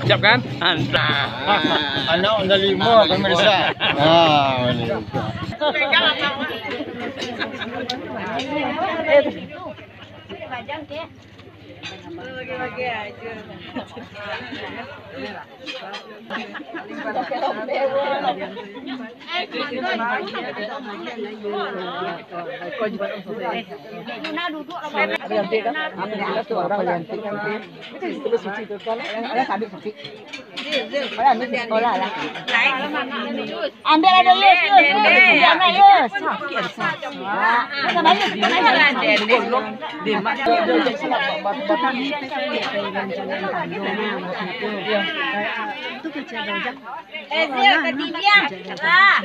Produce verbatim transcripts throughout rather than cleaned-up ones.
Siap kan? Antah. Anak udah lima, pemirsa. Ah, boleh. Ambil ada Yus, Yus, Yus, Yus, Yus. Sakit, sakit. Masa banyak kita naik. Itu kecil aja. Eh, Zil, ketiga. Ah.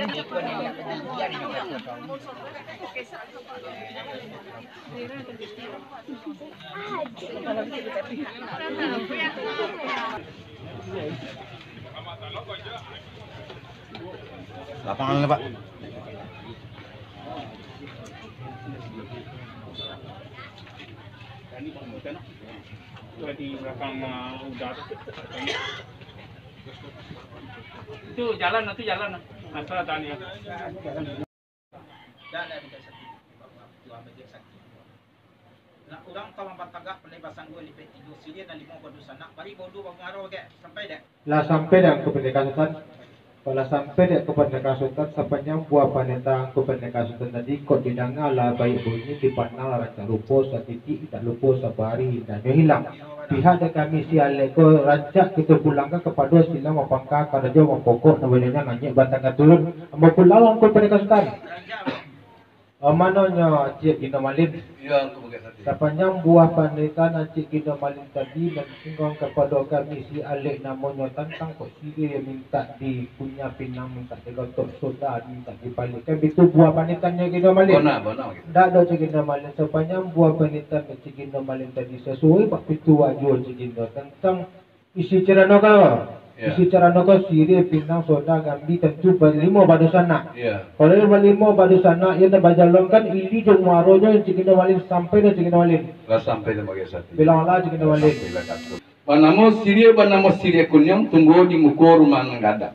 Lapangan lah, Pak. Di belakang, uh, udah tu. Itu jalan, nanti jalan. Masalah tanya. Dah, dah, dah, sakit. Tuhan bagi sakit. Nak urang tolong batagak, pandai basanggo, lipek tigo, siriah nan limo badusanak, bari baulu bapangaruah, kek. Sampai dek? Lah sampai dek Angku Pandeka Sutan? Kalau lah sampai dek Angku Pandeka Sutan, sapanjang buah panitahan Angku Pandeka Sutan tadi, kok didanga lah baik bunyi, dipandang lah rancak rupo, satitik indak lupo, sabari indaknyo hilang. Pihak dari kami si Alek ko rancak kito pulangkan kapado silang mapangka karajo mapokok nan banyak nangih batangah turun. Ambo pulang, Angku Pandeka Sutan. Amanonyo Acik Gino Malin. Iyo, Angku Bukik Sati. Sapanjang buah panitahan Acik Gino Malin tadi nan singguang kapado kami si Alek namonyo tantang kok siriah mintak dipunyah pinang, mintak dilotok soda, mintak dipalikan, bitu buah panitahannyo Gino Malin. Bona, bona, Bukik Sati. Ndak doh Acik Gino Malin, sapanjang buah panitahan Acik Gino Malin tadi sasuai bak pituah juo Acik Gino tantang isi carano ko. Iyo. Isi carano ko siriah, pinang, soda, gambia, tantu balimo badusanak. Iyo. Kalau balimo badusanak, iyo nan bajalankan ili jo muaronyo Acik Gino Malin, sampai doh Acik Gino Malin. Lah sampai doh Bukik Sati. Bilang lah Acik Gino Malin. Lah sampai lah kato. Banamo siriah, banamo siriah kuniang, tumbuah di muko rumah nan gadang.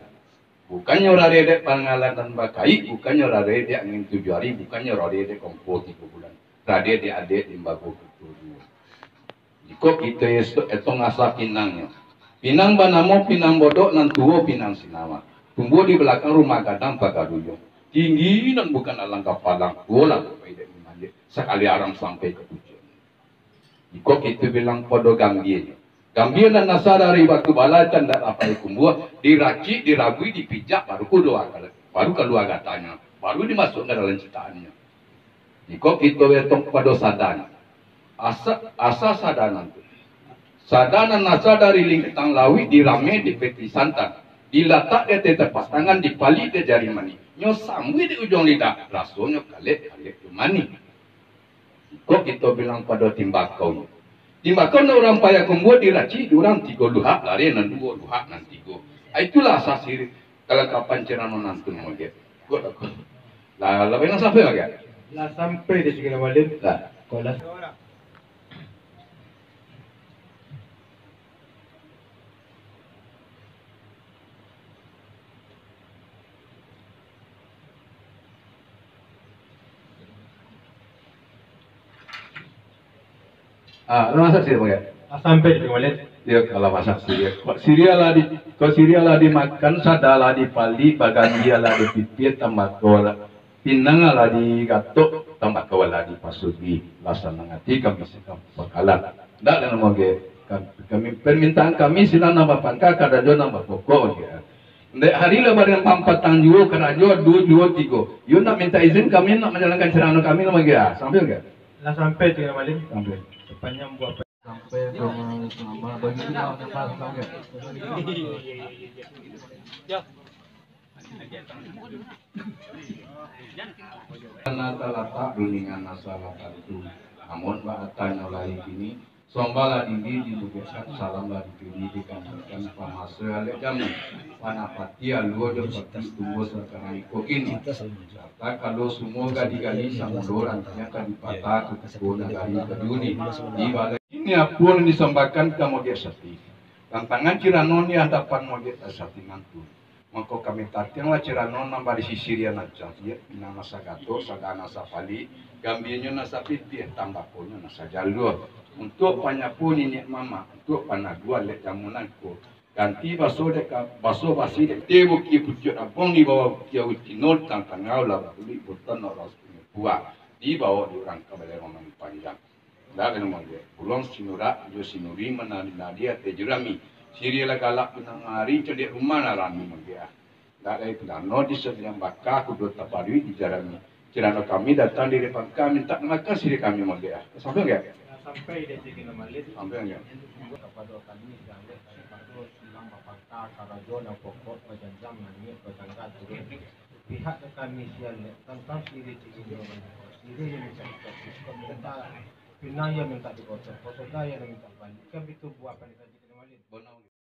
Bukannyo rareh dek pangalan nan bakaik, bukannyo rareh dek angin tujuah ari, bukannyo rareh dek kompo tigo bulan. Rareh dek adek limbago kito juo. Jikok kito esok etong asa pinangnyo. Pinang banamo pinang bodok nan tuo pinang sinawa. Tumbuah di balakang rumah gadang paga duyung. Tinggi nan bukan alangkah palang, tuo lah bapai dek mamanjek, sakali aram sampai ka pucuaknyo. Jikok kito bilang pado gambianyo. Gambia nan asa dari batu bala, can dak dapat dikumbuah, diracik, dirabui, dipijak, baru kalua, baru kalua gatanyo, baru dimasuakkan ka dalam citaannyo. Jikok kito etong pado sadanyo, asa, asa sada nan tu. Sada nan asa dari lintang lauik, dirame di peti santan, dilatak di ateh tapak tangan, dipaliak di jari manih, nyo sambuik di ujuang lidah, rasonyo kalek-kalek jo manih. Jikok kito bilang pado timbakau. Timbakau nan urang payah kumbuah, diracik di urang tigo luhak, lareh nan duo luhak nan tigo. Ah, itulah asa siriah. Kalangkapan carano nan tu mangge. Kok tak kok. Lah, lah, lah sampai mangge? Lah sampai di Cigala Malin. Lah. Kok lah. Ah, lah masak siriah, Bang, ya? Ah, sampai di Bang Walid. Ya, kalau masak siriah. Kok siriah lah di, kok siriah lah dimakan, sada lah dipaliak, bagambia lah dipipia, tambako lah. Pinang lah digatok. Tambah kawala di pasudi, lah sanang ati kami sinan pangkalan. Ndak ado namo ge, kam-, kami, permintaan kami sinan nan bapangka, karajo nan bapokok ge. Ndek hari lah barang pampatang juo karajo, duo juo tigo. Yo nak minta izin kami nak manjalankan carano kami namo ge. Ah, sampai ge? Lah sampai tu, Malim. Sampai. Sapanjang buah Sampai dengan selamat. Bagi kita orang yang faham, faham, kan? Karena talatak di dengan masalah tantu. Namun, bak tanyo lai kini, sombalah diri di Bukik Sak, salamlah dipilih di kandangan pamaso alek jamu. Panapati alua jo pati tumbuah sakarang iko kini. Sarta kalau sumua gadi-gadi samulo rantiang ka dipatah, kukuko nagari ka diuni. Di balai Ini apo nan disambahkan ka Mogiak Sati. Tantangan carano di hadapan Mogiak Sati nantu. Mako kami tatianglah carano nan barisi siriah nan cadiak, pinang nan sagato, sada nan sapalih, gambianyo nan sapitih, tambakonyo nan sajalua. Untuak panyapo niniak mamak, untuak panadu alek jamu nangko. Ganti baso dek ka-, baso basi dek te bukia pucuak abuang di bawah bukia utino, di tangah-tangah ulah bakulik buton orang sungai puak, di bawah di urang ka balai mamang panjang. Ndak ado namo ge. Pulang Sinurak jo Sinuri manari-nari ateh jurami. Siriah lah galak pinang ari, cadiak rumah lah rami mangge ah. Ndak ado pidano di sabilang baka, kudo taparuik di jarami. Carano kami datang dari pangka, mintak makan siriah kami mangge ah. Sampai ge? Sampai di sini, Malim. Sampai ge? Kapado kami, jaleh daripado silang bapangka, karajo nan pokok, bajanjang naiak, batangga turun. Pihak ka kami sialek, tantang siriah cik inyo, siriah yang mintak dikasih, mintak pinang yang mintak dipotong, posoda yang mintak balik, kan itu buah panita cik Malim.